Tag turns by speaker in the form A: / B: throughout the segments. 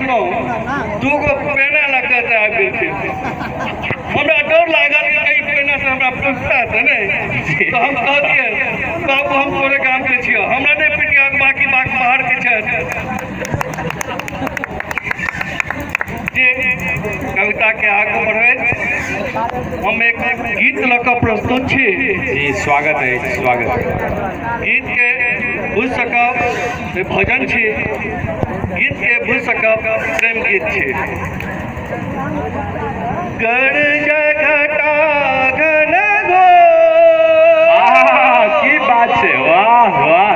A: देखलहुँ दूगो पेना लऽ कऽ एतऽ आबि गेलखिन। हमरा डर लागल कि कहीं पेना से हमरा पुछता तऽ नहि, तऽ हम कहलियै बाबू हम तोरे गामके छियौ, हमरा नहि पिटिया, बाकी बाहरके छथि। जे कविता के आगू बढ़बैत हम एक गीत लऽ कऽ प्रस्तुत छी।
B: जी स्वागत अछि, स्वागत।
A: गीत के बुझि सकब भजन छी, गीत के बुझि सकब प्रेम गीत छी। कर जगटा घन घोर,
B: की बात छै, वाह वाह।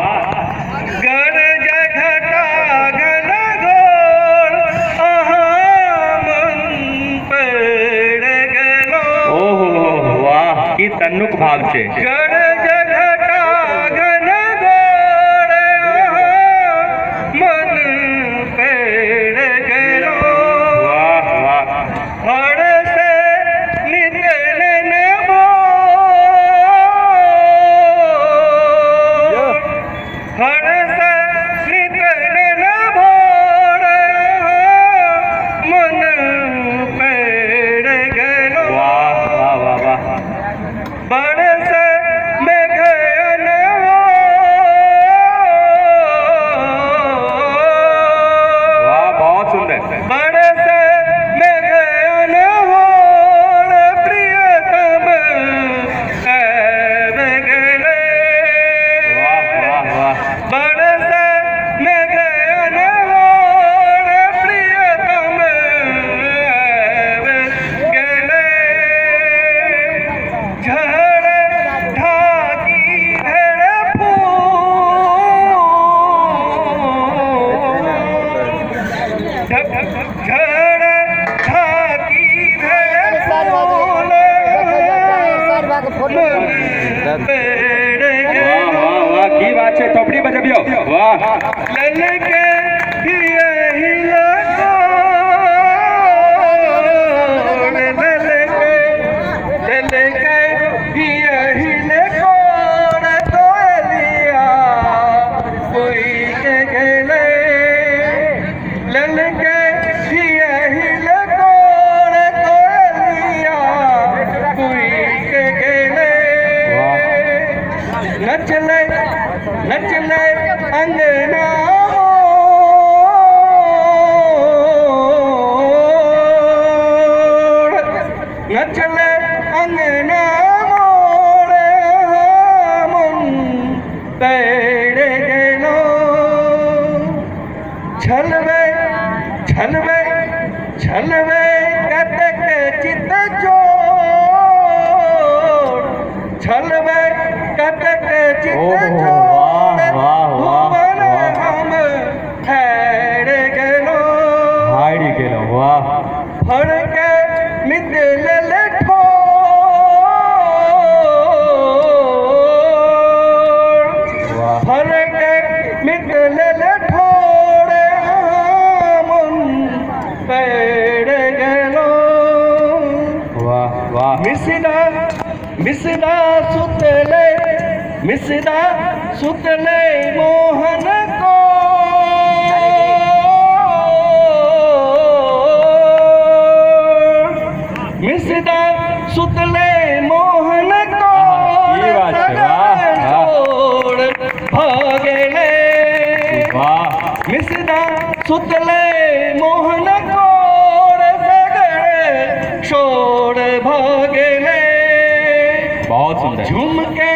A: कर जगटा घन घोर, अहाँ मन पड़ गेलो।
B: ओहो वाह, की तन्नुक भाव छै।
A: कर जगटा घन घोर, अहाँ मन पड़ गेलो।
B: वाह वाह।
A: हर से नित भोर, हर से नित भोर, मन पेड़ गेलो।
B: वाह वाह वाह वाह।
A: बरस मेघ
B: वाह, बहुत सुंदर।
A: बरस मेघ अनहोर, प्रियतम आबि गेलै।
B: वाह वाह वाह।
A: बरस मेघ अनहोर, प्रियतम आबि गेलै। झड़ ढाकी भेड़ फूल, झड़ ढाकी भेड़ फूल, मन पेड़
B: वाह वाह वाह, की बात छै, थोपड़ी बजबियौ, वाह।
A: ललके ललके ललके हिल कोर, कोयलिया कोई के गेलै। ललके हिल कोर, कोयलिया कोई के गेलै। नचलै नचलै अंगना मोर, नचलै अंगना मोर, मन पेड़ गेलो। छलबै छलबै छलबै कतक चित चोर, छलबै कतक चित
B: ओहो,
A: चोर,
B: वाह, वाह, वाह,
A: भुवन
B: वाह।
A: हम हारि गेलो।
B: हारि गेलहुँ, वाह।
A: फड़के मित लेल ठोर,
B: वाह।
A: फड़के मित लेल ठोर, मन पेड़ गेलो।
B: वाह वाह।
A: मिश्रा मिश्रा सुतले, मिश्रा सुतले मोहन को, मिश्रा सुतले मोहन को,
B: की बात छै, वाह, वाह।
A: छोड़ भगले।
B: वाह।
A: मिश्रा सुतले मोहन कोर, सगरे शोर भगले।
B: बहुत सुंदर।
A: झुमके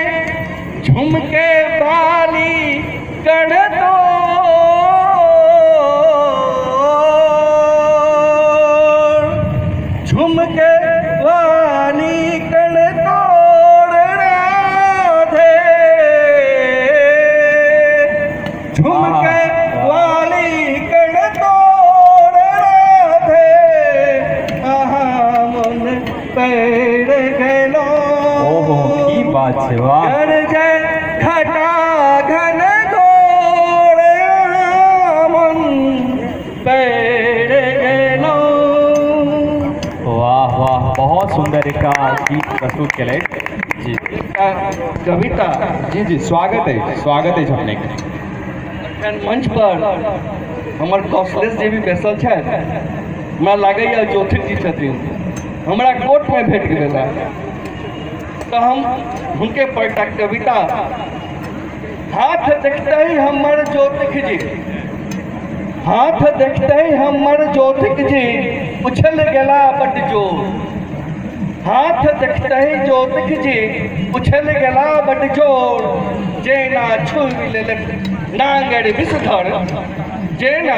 A: झुमके बाली कण तो, झुमके वाली कण तोड़ राधे, झुमके वाली कण तोड़ राधे, आहा मन पेड़ गेलो।
B: ओहो, की बात छै, वाह।
A: कर जय घटा घन घोर, मन पेड़ गेलो।
B: वाह वाह, बहुत सुंदर एकटा गीत प्रस्तुत केलथि जी।
A: एकटा कविता।
B: जी जी, स्वागत अछि, स्वागत अछि अपनेके।
A: एखन मंच पर हमर कौशलेश जी भी बैसल छथि, हमरा लागैए ज्योतिष जी छथिन, हमरा कोर्टमे भेट गेल है, तऽ हम हुनके पर एकटा कविता। हाथ देखते ही हमर ज्योतिष जी, हाथ देखते ही हमर ज्योतिष जी उछल गेला बड जोर, हाथ देखते ही ज्योतिष जी उछल गेला बड जोर, जेना छुबि लेलक नांगर विषधर, जेना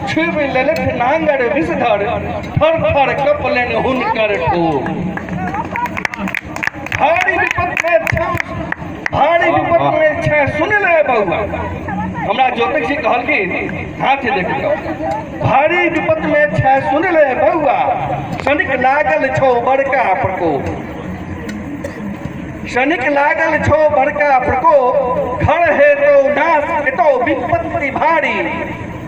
A: छुबि लेलक नांगर विषधर, थर थर कपलनि हुनकर ठोर। भारी विपत में छौ, भारी विपत में छै, सुन ले बउआ, हमरा ज्योतिष जी कहलखिन हाथ देख कऽ, भारी विपत में छै सुन ले बउआ, शनिक लागल छौ बड़का प्रकोप, शनिक लागल छौ बड़का प्रकोप, घर हेतौ नाश हेतौ विपत्ति भारी,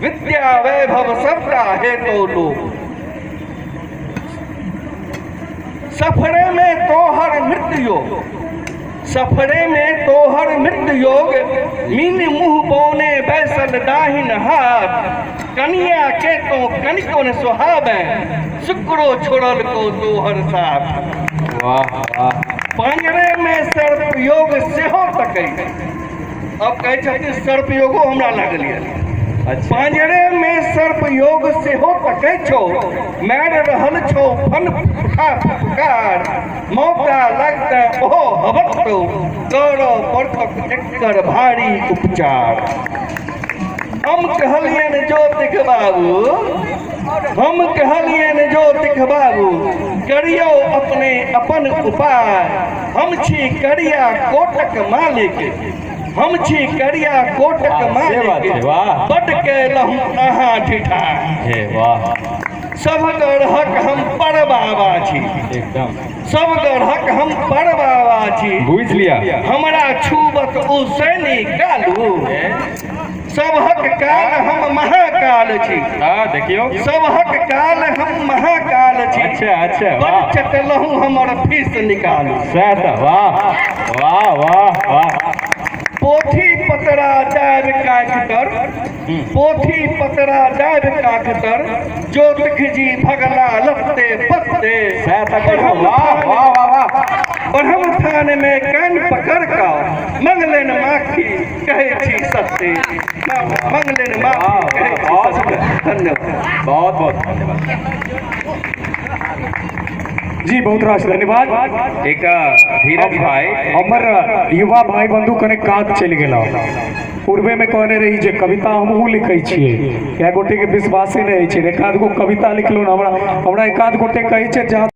A: विद्या वैभव सबटा हेतौ लोप। सफरे में तोहर मृत्यु, सफरे में तोहर मृत्यु योग, मीन मुँह बौने बैसल दाहिन हाथ, कनिया के तो कनिको न सोहाबे, शुक्रो छोड़ल को तोहर साथ।
B: वाह वाह।
A: पांजरे में सर्प योग सेहो तकै, अब कहै छथिन सर्प योगो हमरा लागल यऽ।
B: अच्छा।
A: पांजरे में सर्प योग सेहो तकै छौ, मारि रहल छौ फन फुका फुकार, मौका लगतै ओहो हबकतौ, करऽ पड़तौ एकर भारी उपचार। हम कहलियनि ज्योतिष बाबू, हम कहलियनि ज्योतिष बाबू, करियौ अपने अपन उपाय, हम छी करिया कोटक मालिक, हम छी करिया कोटक
B: वाह, से बात
A: मालिक,
B: छै, वाह।
A: बड केलहुँ अहाँ ठिठा,
B: हे वाह।
A: सब ग्रहक हम पर बाबा छी,
B: एकदम।
A: सब ग्रहक हम पर बाबा छी,
B: बुझि लिअ।
A: हमरा छूबत ओ सैनी कालू, सबहक काल हम महाकाल छी,
B: हाँ देखियौ।
A: सबहक काल हम महाकाल छी,
B: अच्छा अच्छा,
A: बड
B: वाह।
A: चटलहुँ हमर फीस निकालू।
B: सएह तऽ, वाह वाह वाह वाह।
A: पोथी पतरा दाबि काख तर, पोथी पतरा दाबि काख तर, ज्योतिष जी भगला लत्ते पत्ते,
B: सएह तऽ कहियौ, वाह वाह वाह वाह।
A: ब्रह्म थान में कान पकड़ कऽ मंगलनि माखी कहै छी सत्य, मंगलनि माखी कहै छी सत्य। धन्यवाद।
B: बहुत बहुत धन्यवाद
C: जी, बहुत रास धन्यवाद।
B: एक धीरज भाई,
C: हमर युवा भाई बंधु कने कात चलि गेल। पूर्वे में कहने रही जे कविता हमहूँ लिखै छियै, कए गोटे के विश्वासे नहि होइ छै। एक आध गो कविता लिखलहुँ, हमरा हमरा एक आध गोटे कहै छै जहाँ